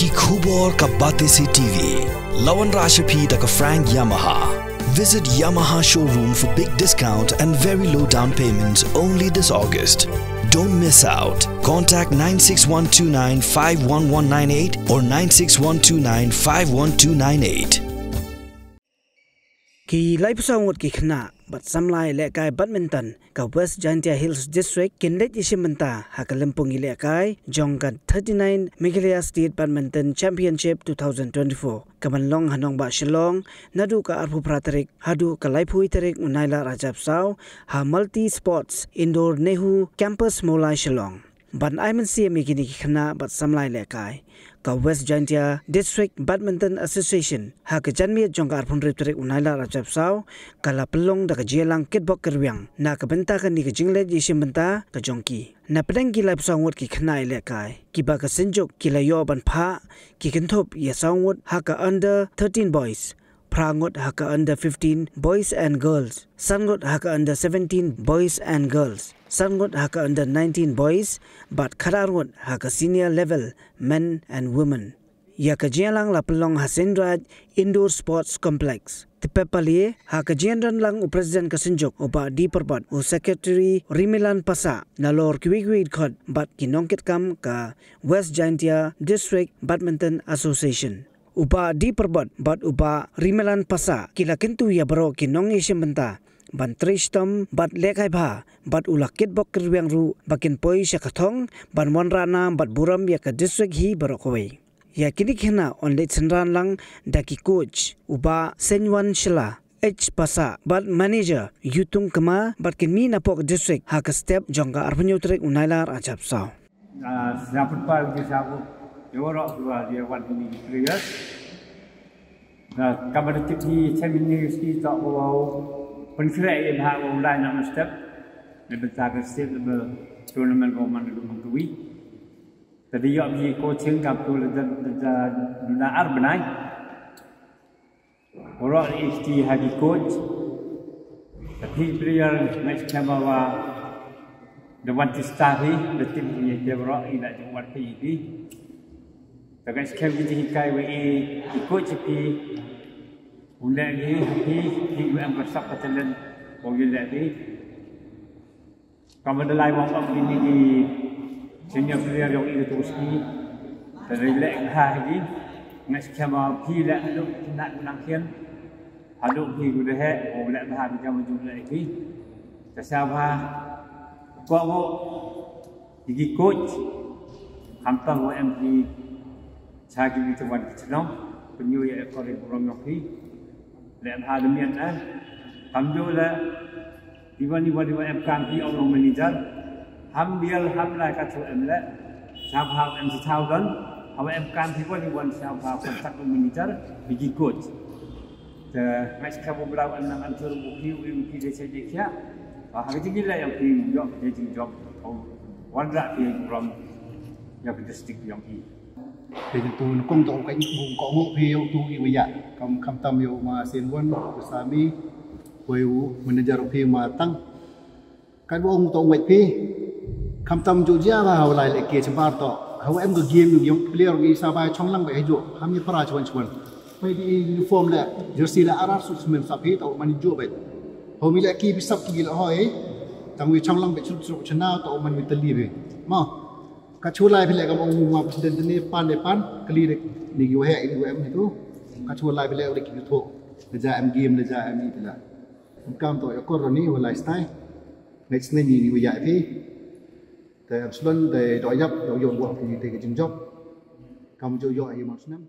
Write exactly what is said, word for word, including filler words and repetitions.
Ki khubor ka Batesi T V. La wanrah sha phi da ka Frank Yamaha. Visit Yamaha showroom for big discount and very low down payments only this August. Don't miss out. Contact nine six one two nine five one one nine eight or nine six one two nine five one two nine eight. Ki laiphew saw ngut ki khynnah bad samla ïalehkai badminton ka West Jaintia Hills District kin leit ïashim bynta ha ka lympung ïalehkai jong ka thirty-nine Meghalaya State Badminton Championship two thousand twenty-four, ka ban long ha nongbah Shillong naduh ka arphew phra tarik haduh ka laiphew tarik u Nailar ar hajar arphew saw, ha Multi Sports Indoor NEHU Campus, Mawlai, Shillong. Ban ai mynsiem ïa kine ki khynnah bad samla ïalehkai, ka West Jaintia District Badminton Association ha ka janmiet jong ka arphew hynriew tarik u Nailar ar hajar arphew saw ka la pynlong da ka jingïalang kitbok kitrwiang na ka bynta kane ka jingleit ïashim bynta ka jong ki. Na pdeng ki laiphew saw ngut ki khynnah ïalehkai kiba ka synjuk ki la ïoh ban phah, ki kynthup ïa saw ngut ha ka under thirteen boys, phra ngut ha ka under fifteen boys and girls, san ngut ha ka under seventeen boys and girls, san ngut ha ka under nineteen boys, bad khadar ngut ha ka senior level men and women. Ïa ka jingïalang la pynlong ha Seinraij Indoor Sports Complex. Te pep pali ha ka jingdon lang u President ka synjuk u Bah D Parbot, u Secretary Rimilan Passah, nalor kiwei kiwei dkhot bad ki nongkitkam ka West Jaintia District Badminton Association. U Bah D Parbot bad u Bah Rimilan Passah ki la kyntu ïa baroh ki nongïashim bynta ban trei shitom bad lehkai bha, bad u la kitbok kitrwiang ruh ba kin poi sha ka thong ban wanrah nam bad burom ïa ka district hi baroh kawei. Ïa kine ki khynnah yn leit synran lang da ki coach, u Bah Seiñwan Shylla, H Passah bad manager Yutung Kma, bad kin mih napoh ka district ha ka step jong ka arphew hynñiew tarik u Nailar ar hajar arphew saw. Ah, sngewbha pynpaw ïa ki sngewbha ïa waroh kiba ïa wan kine ki players. Ah, kaba da tip hi, semifinal ski toh ko wow pynkhreh ïa bha wow lai na step na bynta ka state level tournament ko man ka dum ka wi. Te da ïoh ki coaching ka tu la da da da ar bnai. Waroh ïa ki ha ki coach. Te phi player nga skhem ba da wan ti star hi, da tip ïa ki waroh ïa da jong wan phi ïa ki. Te nga skhem ki jinghikai wa i coach phi. U leh ki phi, phi u em ka sap ka talent. Ko ïa leh ki. Ka ba da lai warm up kine ki senior player jong i ka tu ski. Te da leh ha ki. Nga skhem ba phi leh haduh ki nat nang khian. Haduh phi ku da he, o leh bha ki jam ju leh ki. Te sa bha ko ko ki ki coach. Khamtam wa em ki cha ki ki te wan ki chnong. Pynñiu ïa ekor ïa burom jong ki. Leh bha da mian eh. Kam ju leh Iwan, iwan, iwan em kam phi ong long manager. Ham bial ham lai ka chu em le. Sha bha em si thousand. Hawa em kam phi wan, iwan sha bha contact long manager. Bigi coach. Te ngai sikha bu bra em nang am chur bu phi, u phi de se de kya. Ba ha jing le yang phi yok de jing jok. Wan ra phi rom. Ya phi district yang phi. Te tu nukong to ka ngu ko ngu phi u tu i waya. Kam kam tam yo ma sen wan, u Sami. Wei u manager phi ma tang. Kan ba ong to wait phi. Kam tam ju ja ba ha lai le ke chembar to. Ha wa em ga game yung player ngi sa ba chong lang ba hejo. Ham ni para chuan chuan. Wei di uniform le jersey le arar su semen sa phi to man ju ba. Ho mi le ki bi sap ki le hoi. Tang wi chong lang ba chuk chuk chena to man wi tali be. Ma. Ka chu lai phi le kam ong ma president ne pan ne pan kali de ni yu he ni em ni tu. Ka chu lai phi le de ki tu. Le ja em game le ja em ni phi la. Kam to yo koroni wa lai stai. Next ne ni ni wa ya phi. Te em slon de do yap do yo wa phi te ke jing job. Kam jo yo ai ma snem.